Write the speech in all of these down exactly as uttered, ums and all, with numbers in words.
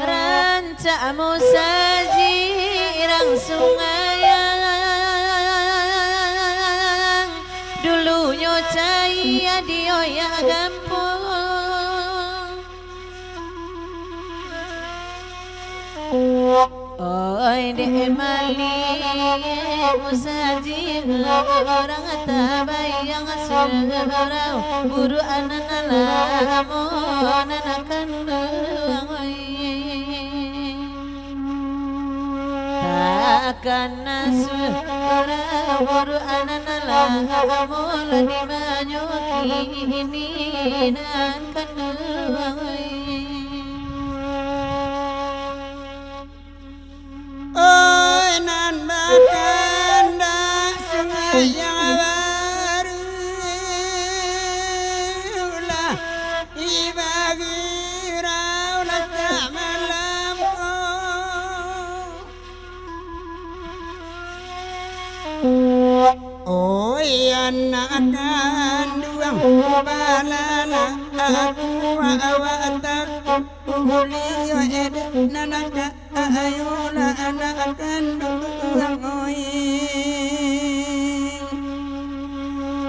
Rancak musajik rang sungayang, dulunyo cayia di oyak gampuang. Oi, dek maliek musajik, urang tabayang surau, buruak nan lamo nan kanduang, oi. Takana surau, buruak nan lamo lah dimanyo kini nan kanduang, oi. Oi, nan bakandak sungai yang baru lah ibagi rau lah samalam ko. Oi, anak kanduang, balalah aku awak taku, ulio edek nan ka Ayolah anak kanduang, oi.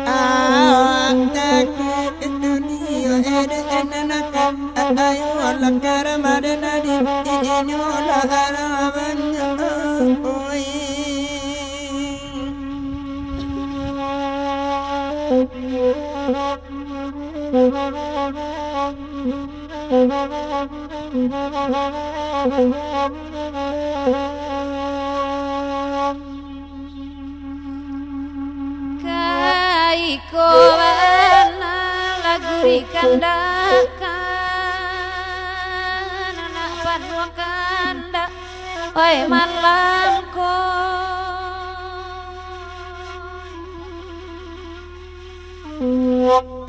Awak takuik dunia, eh, dek nan nakal. Ayolah karamadan di inyolah harapan, oi. Ka iko bana lagu dikandakan, nak panuah kandak, oi malam ko.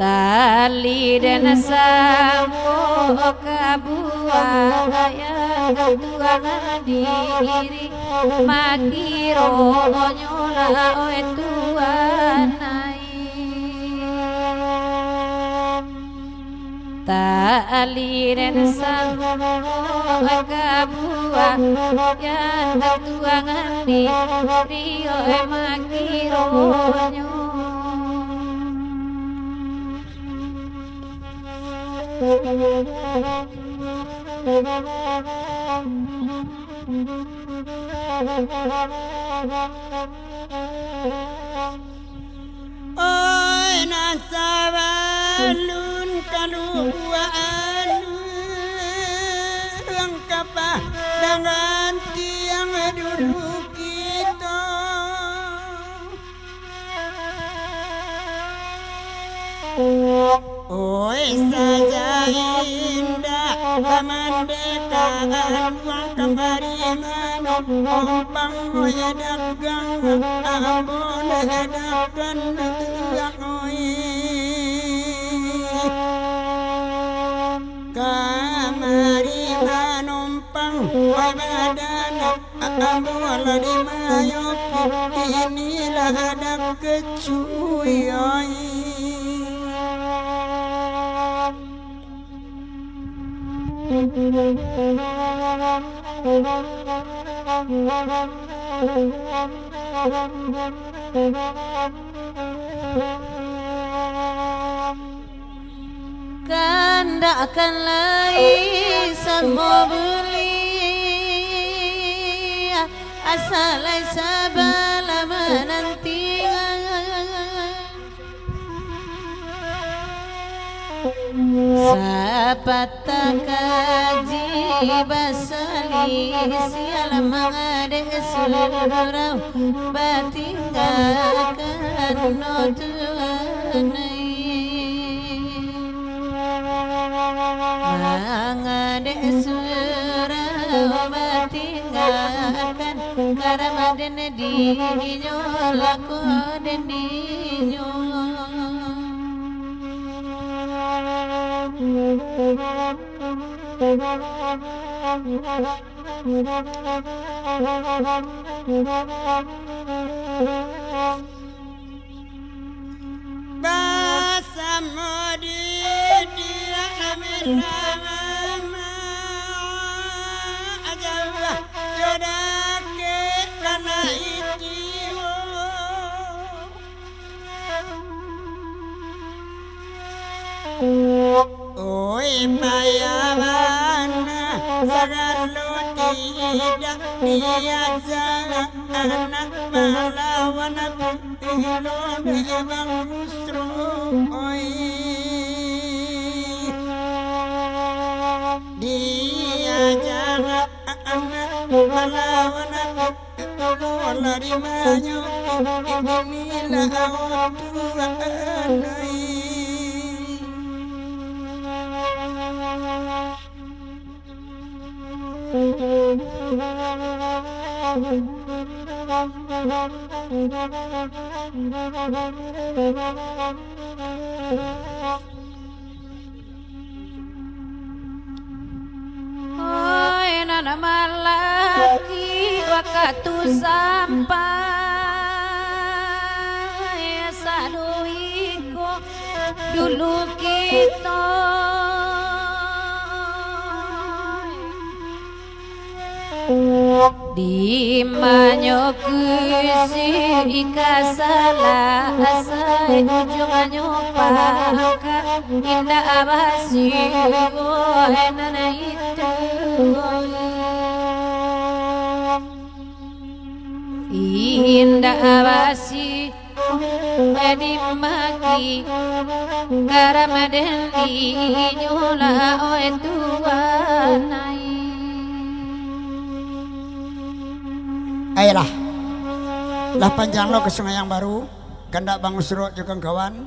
Tali den sangko kabuah, ayah katuangan diri, makironyo lah oi tuan ai. Tali den sangko kabuah, ayah katuangan diri, oi makironyo. Oi, nan sabalun kalubuak alun, angkapah dangan tiang dulu kito. Oi, saja indak bamandekaan, uang kambari mano ompang, oi, dagang ambo nak adakan duduak, oi. Kamari manompang, oi, badanak. Ambo lah di mayo, inilah adat kecuai. Kandakkan lai samo buliah, asa lai sabalah manantian. Sapatah kaji basalisiah, mangadek surau batinggakan no tuan ai. Mangadek surau batinggakan, karamadan dinyo lako den dinyo. Basamo di dia kami rama ajalah jodake kana itiwo. Oi, payah bana, sagalo tidak diaja, anak malawan pilo bebang musro, oi. Diaja anak malawan Itulah di manyo inilah awak Tuhan ai. Oi, nan malaki wakatu sampai, sadoiko dulu kito. Di manyo kusi ka salasai, ujuangnyo pangka indak basi, oi, nan itu. Indak basi. Oi, dimaki karamadan inyo lah, oi, Tuhan ai. Ayolah, lah panjang lo ka Sungai Yang Baru, kandak Bang Usrok jo kawan-kawan.